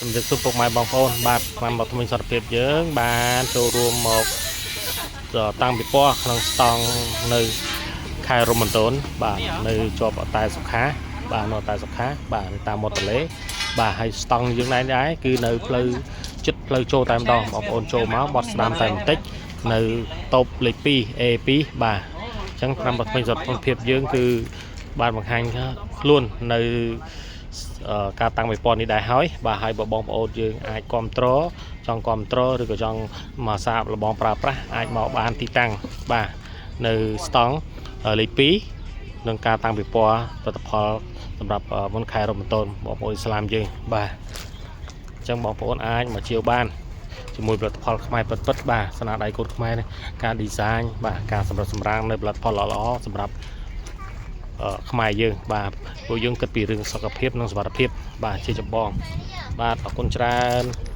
ជំរាបសួរពុកម៉ែបងប្អូនបាទតាមបទថ្មីសន្តិភាពយើងបានចូលរួមមកតាំងពិព័រណ៍ក្នុងស្តង់នៅខេត្តរមណ្ឌលបាទនៅជាប់អតែសុខាបាទនៅអតែសុខាបាទនៅតាមមាត់ទន្លេបាទហើយស្តង់យើងដែរដែរគឺនៅផ្លូវចិត្តផ្លូវចូលតែម្ដងបងប្អូនចូលមកបត់ស្ដាំតែបន្តិចនៅតូបលេខ2 A2 បាទអញ្ចឹងតាមបទថ្មីសន្តិភាពយើងគឺបានបង្ហាញខ្លួននៅ អឺការតាំងពិព័រណ៍នេះដែរហើយបាទហើយបើបងប្អូនយើងអាចគ្រប់គ្រងចង់គ្រប់គ្រងឬក៏ចង់មកសាកល្បងប្រើប្រាស់អាចមកបានទីតាំងបាទនៅស្តង់លេខ2នឹងការតាំងពិព័រណ៍ផលិតផលសម្រាប់មុនខែរ៉ូម៉ាតូនបងប្អូនអ៊ីស្លាមយើងបាទអញ្ចឹងបងប្អូនអាចមកជាវបានជាមួយផលិតផលខ្មែរពិតៗបាទស្នាដៃកូនខ្មែរនេះការ design បាទការសម្រិតសម្រាំងនៅផលិតផលល្អៗសម្រាប់ អឺខ្មែរយើងបាទពួកយើងគិតពីរឿងសុខភាពនិងសុវត្ថិភាពបាទជាចម្បងបាទអរគុណច្រើន។